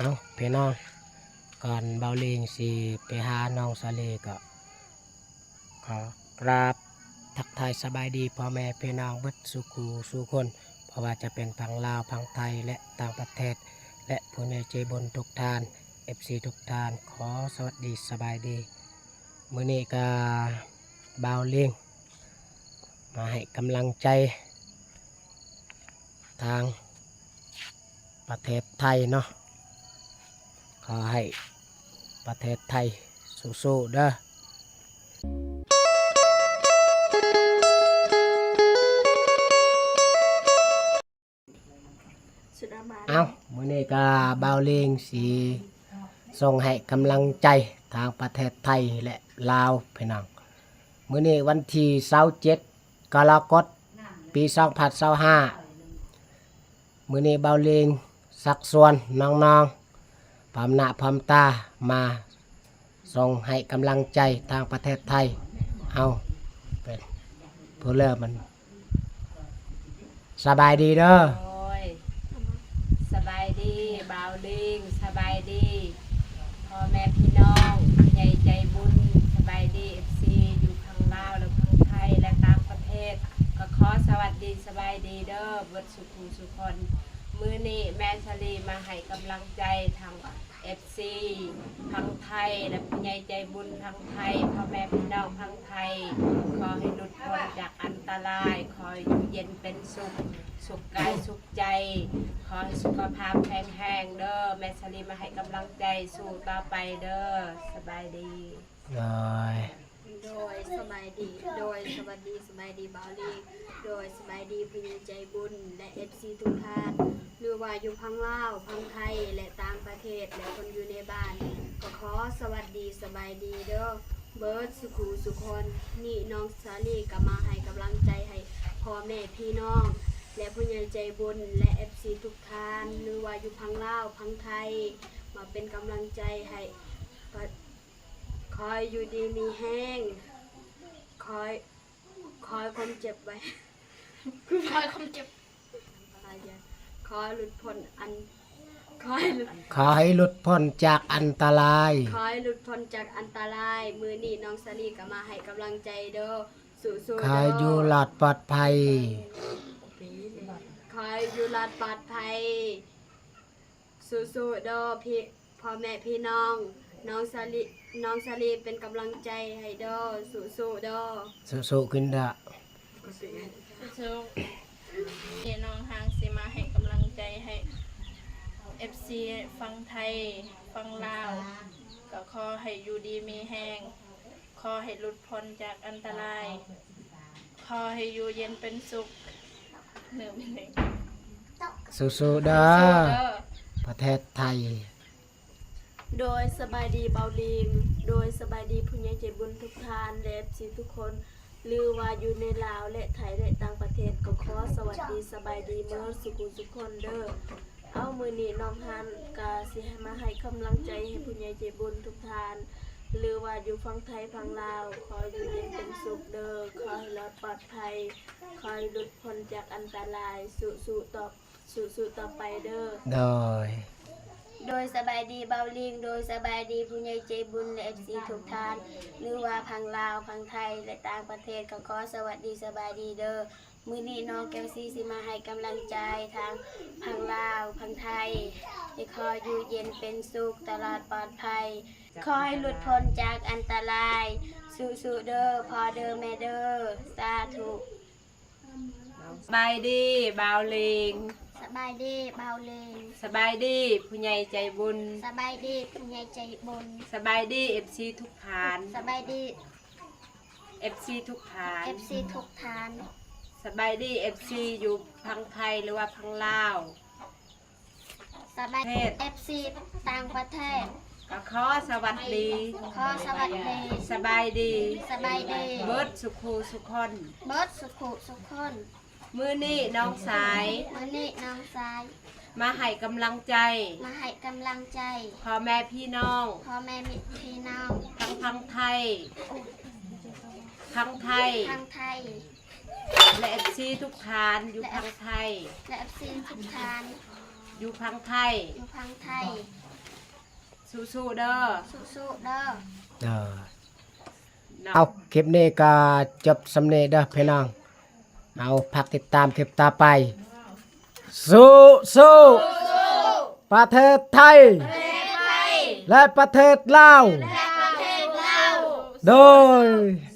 ເອົາ ພີ່ນ້ອງ, ກ່ອນບ່າວລິງຊິໄປຫານ້ອງສາລີ ກໍຂໍກາບທັກທາຍສະບາຍດີພໍ່ແມ່ພີ່ນ້ອງເບິດສູ່ຄູ່ສູ່ຄົນ, ບໍ່ວ່າຈະເປັນຝັ່ງລາວ, ຝັ່ງໄທ ແລະ ຕ່າງປະເທດ ແລະ ຜູ້ໃຫຍ່ໃຈບຸນທຸກທ່ານ, ເອັຟຊີ ທຸກທ່ານ, ຂໍສະຫວັດດີສະບາຍດີ. ມື້ນີ້ກະບ່າວລິງມາໃຫ້ກຳລັງໃຈທາງປະເທດໄທເນາະ, ຂໍໃຫ້ປະເທດໄທສູ້ໆເດີ. ເອົາ ມື້ນີ້ກະບ່າວລິງຊິສົ່ງໃຫ້ກຳລັງໃຈທາງປະເທດໄທ ແລະ ລາວ ພີ່ນ້ອງ. ມື້ນີ້ວັນທີຊາວເຈັດ ກໍລະກົດ ປີສອງພັນຊາວຫ້າ, ມື້ນີ້ບ່າວລິງຊັກຊວນນ້ອງໆ ພ້ອມໜ້າພ້ອມຕາມາ ສົ່ງໃຫ້ກຳລັງໃຈທາງປະເທດໄທ. ເອົາ ເປັນຜູ້ເລີ່ມມັນ. ສະບາຍດີເດີ. ໂດຍ ສະບາຍດີບ່າວລິງ, ສະບາຍດີພໍ່ແມ່ພີ່ນ້ອງ, ຜູ້ໃຫຍ່ໃຈບຸນ, ສະບາຍດີ ເອັຟຊີ ຢູ່ຝັ່ງລາວ ແລະ ຝັ່ງໄທ ແລະ ຕ່າງປະເທດ, ກໍຂໍສະຫວັດດີສະບາຍດີເດີ ເບິດສູ່ຄູ່ສູ່ຄົນ. ມື້ນີ້ແມ່ສາລີມາໃຫ້ກຳລັງໃຈທາງ ເອັຟຊີຝັ່ງໄທ ແລະ ຜູ້ໃຫຍ່ໃຈບຸນຝັ່ງໄທ, ພໍ່ແມ່ພີ່ນ້ອງຝັ່ງໄທ, ຂໍໃຫ້ຫຼຸດພົ້ນຈາກອັນຕະລາຍ, ຂໍໃຫ້ຢູ່ເຢັນເປັນສຸກ, ສຸກກາຍສຸກໃຈ, ຂໍໃຫ້ສຸຂະພາບແຂງແຮງເດີ. ແມ່ສາລີມາໃຫ້ກຳລັງໃຈ, ສູ້ຕໍ່ໄປເດີ. ສະບາຍດີ. ໂດຍ ໂດຍ ສະບາຍດີ. ໂດຍ ສະຫວັດດີ ສະບາຍດີບ່າວລິງ. ໂດຍ ສະບາຍດີຜູ້ໃຫຍ່ໃຈບຸນ ແລະ ເອັຟຊີທຸກທ່ານ, ຫຼືວ່າຢູ່ຝັ່ງລາວ, ຝັ່ງໄທ ແລະ ຕ່າງປະເທດ ແລະ ຄົນຢູ່ໃນບ້ານ, ກໍຂໍສະຫວັດດີ ສະບາຍດີເດີ ເບິດສູ່ຄູ່ສູ່ຄົນ. ນີ້ນ້ອງສາລີກໍມາໃຫ້ກຳລັງໃຈໃຫ້ພໍ່ແມ່ພີ່ນ້ອງ ແລະ ຜູ້ໃຫຍ່ໃຈບຸນ ແລະ ເອັຟຊີທຸກທ່ານ, ຫຼືວ່າຢູ່ຝັ່ງລາວ, ຝັ່ງໄທ, ມາເປັນກຳລັງໃຈໃຫ້ ຂໍໃຫ້ຢູ່ດີມີແຮງ, ຂໍ ຂໍໃຫ້ຄວາມເຈັບໄວ້, ຂໍໃຫ້ຄວາມເຈັບ, ຂໍໃຫ້ຫຼຸດພົ້ນອັນ ຂໍໃຫ້ຫຼຸດ ຂໍໃຫ້ຫຼຸດພົ້ນຈາກອັນຕະລາຍ, ຂໍໃຫ້ຫຼຸດພົ້ນຈາກອັນຕະລາຍ. ມື້ນີ້ນ້ອງສາລີກໍມາໃຫ້ກຳລັງໃຈເດີ, ສູ້ໆເດີ, ຂໍໃຫ້ຢູ່ລອດປອດໄພ, ຂໍໃຫ້ຢູ່ລອດປອດໄພ. ສູ້ໆເດີ ພີ່ ພໍ່ແມ່ພີ່ນ້ອງ, ນ້ອງສາລີ ນ້ອງສາລີເປັນກຳລັງໃຈໃຫ້ເດີ, ສູ້ໆເດີ, ສູ້ໆຂຶ້ນເດີ, ສູ້ໆ. ນີ້ນ້ອງຮາງຊິມາໃຫ້ກຳລັງໃຈໃຫ້ ເອັຟຊີຝັ່ງໄທ, ຝັ່ງລາວ, ກໍຂໍໃຫ້ຢູ່ດີມີແຮງ. ຂໍໃຫ້ຫຼຸດພົ້ນຈາກອັນຕະລາຍ, ຂໍໃຫ້ຢູ່ເຢັນເປັນສຸກ. ສູ້ໆເດີ ສູ້ໆເດີ ປະເທດໄທ. ໂດຍ ສະບາຍດີບ່າວລິງ, ໂດຍ ສະບາຍດີຜູ້ໃຫຍ່ໃຈບຸນທຸກທ່ານ ແລະ ເອັຟຊີທຸກຄົນ, ຫຼືວ່າຢູ່ໃນລາວ ແລະ ໄທ ແລະ ຕ່າງປະເທດ, ກໍຂໍສະຫວັດດີ ສະບາຍດີເໝິດສູ່ຄູ່ສູ່ຄົນເດີ. ເອົາ ມື້ນີ້ນ້ອງຮາງກະຊິມາໃຫ້ກຳລັງໃຈໃຫ້ຜູ້ໃຫຍ່ໃຈບຸນທຸກທ່ານ ຫຼືວ່າຢູ່ຝັ່ງໄທຝັ່ງລາວ, ຂໍຢູ່ເຢັນເປັນສຸກເດີ, ຂໍໃຫ້ລອດປອດໄພ, ຂໍໃຫ້ຫຼຸດພົ້ນຈາກອັນຕະລາຍ, ສູ້ໆຕໍ່ ສູ້ໆຕໍ່ໄປເດີ. ໂດຍ ໂດຍ ສະບາຍດີບ່າວລິງ, ໂດຍ ສະບາຍດີຜູ້ໃຫຍ່ໃຈບຸນ ແລະ ເອັຟຊີທຸກທ່ານ ຫຼືວ່າຝັ່ງລາວ, ຝັ່ງໄທ ແລະ ຕ່າງປະເທດ, ກໍຂໍສະຫວັດດີ ສະບາຍດີເດີ. ມື້ນີ້ນ້ອງແກ້ວຊີຊິມາໃຫ້ກຳລັງໃຈທາງຝັ່ງລາວ, ຝັ່ງໄທ, ໃຫ້ຂໍຢູ່ເຢັນເປັນສຸກ, ຕະຫຼອດປອດໄພ, ຂໍໃຫ້ຫຼຸດພົ້ນຈາກອັນຕະລາຍ. ສູ້ໆເດີ ພໍ່ເດີ ແມ່ເດີ. ສາທຸ. ສະບາຍດີບ່າວລິງ, ສະບາຍດີບ່າວລິງ, ສະບາຍດີຜູ້ໃຫຍ່ໃຈບຸນ, ສະບາຍດີຜູ້ໃຫຍ່ໃຈບຸນ, ສະບາຍດີເອັຟຊີທຸກທ່ານ, ສະບາຍດີ ເອັຟຊີທຸກທ່ານ, ເອັຟຊີທຸກທ່ານ, ສະບາຍດີເອັຟຊີຢູ່ຝັ່ງໄທ ຫຼືວ່າຝັ່ງລາວ, ສະບາຍ ເອັຟຊີຕ່າງປະເທດ ກໍຂໍສະຫວັດດີ, ຂໍສະຫວັດດີ, ສະບາຍດີ, ສະບາຍດີ ເບິດສູ່ຄູ່ສູ່ຄົນ, ເບິດສູ່ຄູ່ສູ່ຄົນ. ມື້ນີ້ນ້ອງຊາຍ, ມື້ນີ້ນ້ອງຊາຍ ມາໃຫ້ກຳລັງໃຈ, ມາໃຫ້ກຳລັງໃຈ ພໍ່ແມ່ພີ່ນ້ອງ, ພໍ່ແມ່ພີ່ນ້ອງ ທັງຝັ່ງໄທ, ຝັ່ງໄທ, ຝັ່ງໄທ ແລະ ເອັຟຊີທຸກທ່ານຢູ່ຝັ່ງໄທ, ແລະ ເອັຟຊີທຸກທ່ານຢູ່ຝັ່ງໄທ, ຢູ່ຝັ່ງໄທ. ສູ້ໆເດີ ສູ້ໆເດີ ເດີ ເນາະ ເອົາ ຄລິບນີ້ກໍຈົບສ່ຳນີ້ເດີພີ່ນ້ອງ ເອົາ ຝາກຕິດຕາມຄລິບຕໍ່ໄປ ສູ້ໆ ປະເທດໄທ ປະເທດໄທ ແລະ ປະເທດລາວ ແລະ ປະເທດລາວ ໂດຍ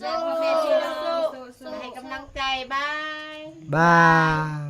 ສູ້ໆ ໃຫ້ກຳລັງໃຈ ບາຍ ບາຍ.